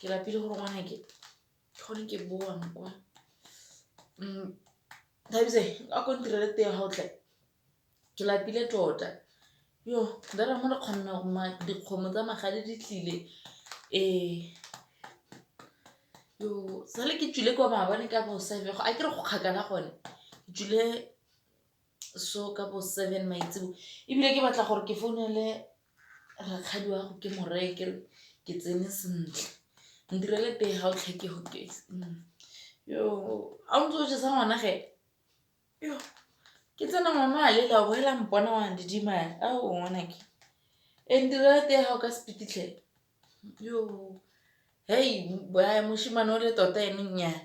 Ke lapile gore ngwanake ke gone ke boang kwa. Thabise a ko ntirele tee ga o tle, ke lapile tota. Dara mo re kgona dikgomo tsa magadi di tlile ee. Sale ke tswile kwa maabane ka bo 7, a kere go kgakala gone, ke tswile so ka bo 7 maitsiboa ebile ke batla gore ke founele rakgadi wa go ke mo reye ke re ke tsene sentle. Ntirele tee ga o tlhe ke a o ntse o jesa ngwana ge? Ke tsena ngwana a lela o boela mpona wa didimala, ao ngwanake. E ntirele tee ga o ka speed tlhe. Moshimane ole tota ene nnyaa,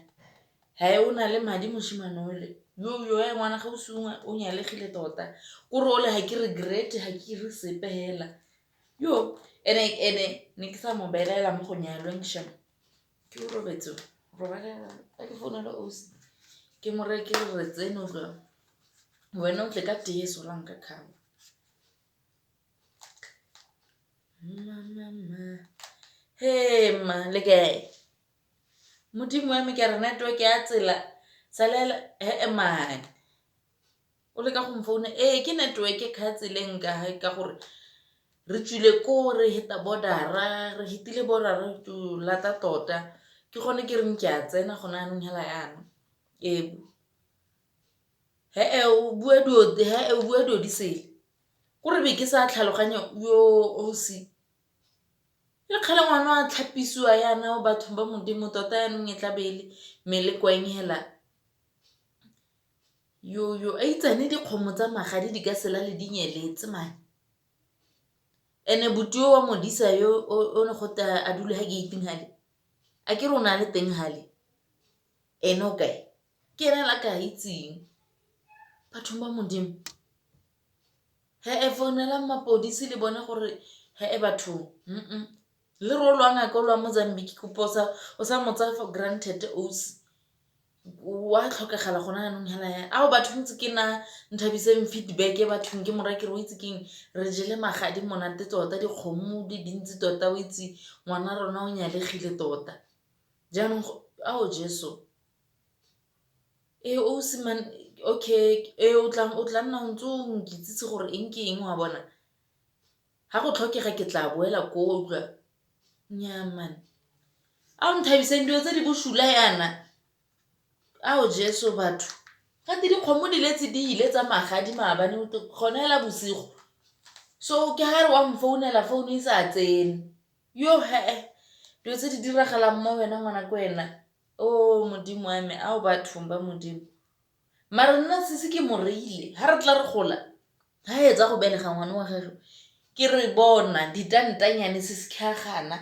o na le madi moshimane ole. Ngwana ga o se o nyalegile tota, kore ole ga ke regret ga ke 'ire sepe hela. Ene ne ke sa mo belaela mo go nyalweng shem. Ke o robetse o, robalela a ke founele ausi ke mo reye ke re re tsene utlwa, wena o tle ka tee e solang ka cover. Mma le kae? Modimo wa me ke a re network ya tsela salela man. O leka go mfouna ee ke network kha tseleng ka ka gore re tswile ko re heta border-ra re hetile border-ra lata tota ke gone ke reng ke a tsena gone yanong hela yana ee. O bua o bua dilo di sele kore be ke sa tlhaloganye ausi. Le kgale ngwana a tlhapisiwa yana bathong ba Modimo tota yanong e tla be e le meleko eng hela. Aitsane dikgomo tsa magadi di ka se lale di nyeletse man. And-e buti yo wa modisa yo o ne gote a dule ha gate-ing hale, akere o ne a le teng hale, ene o kae? Ke ene hela ke a itseng bathong ba Modimo. Founelang mapodisi le bone gore bathong le re o lwa ngaka o lwa Mozambique kopa o sa mo tsaya for granted ausi. Wa tlhokagala gone yanong hela yana. Ao batho ntse ke na Nthabiseng feedback bathong ke mo raya ke re o itse keng re jele magadi monate tota dikgomo di dintsi tota o itse ngwana rona o nyalegile tota. Jaanong ao Jeso. Ee ausi man okay ee o tla nna o ntse o nkitsise gore eng ke eng wa bona. Ga go tlhokega ke tla boela koo wa utlwa. Nnyaa man, ao Nthabiseng dilo tse di bosula yana. Ao Jeso batho, gate dikgomo di letse di ile tsa magadi maabane gone hela bosigo. So ke ga re wa mfounela founu e sa tsene. Dilo tse di diragalang mo wena ngwana ke wena. Modimo wa me ao bathong ba Modimo. Mare nna sisi ke mo reile ga re tla re gola ga etsa go belega ngwana wa gagwe ke re bona ditantanyane sisi ke a gana.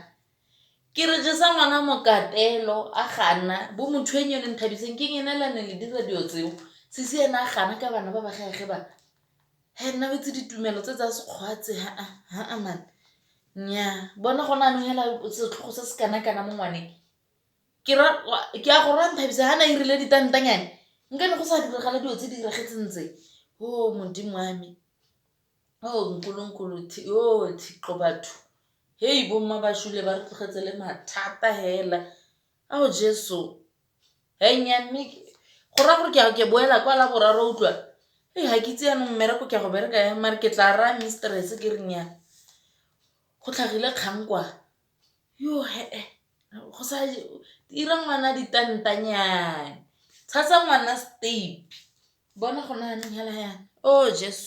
Ke re jesa ngwana mokatelo a gana bo motho e nyone Nthabiseng ke eng ene le ne le dira dilo tseo. Sisi ene a gana ka bana ba ba gage ba. Nna o itse ditumelo tse tsa sekgowa tse man. Nnyaa bona gone yanong hela setlhogo se se kana-kana mo ngwaneng. Ke a go raya Nthabiseng ga ne a 'irile ditantanyane nka ne go sa diragala dilo tse di diragetseng tse. Modimo wa me, Nkulunkulu Thixo batho. Bomma ba šole ba re tlogetse le mathata hela. Ao Jeso, nnyaa mme go raya gore ke boela kwa la boraro utlwa. Ga ke itse yanong mmereko ke a go bereka yang mare ke tla raya mistress ke re nnyaa go tlhagile kgang kwa. Go sa 'ira ngwana ditantanyane, tshasa ngwana step bona gone yanong hela yana Jeso.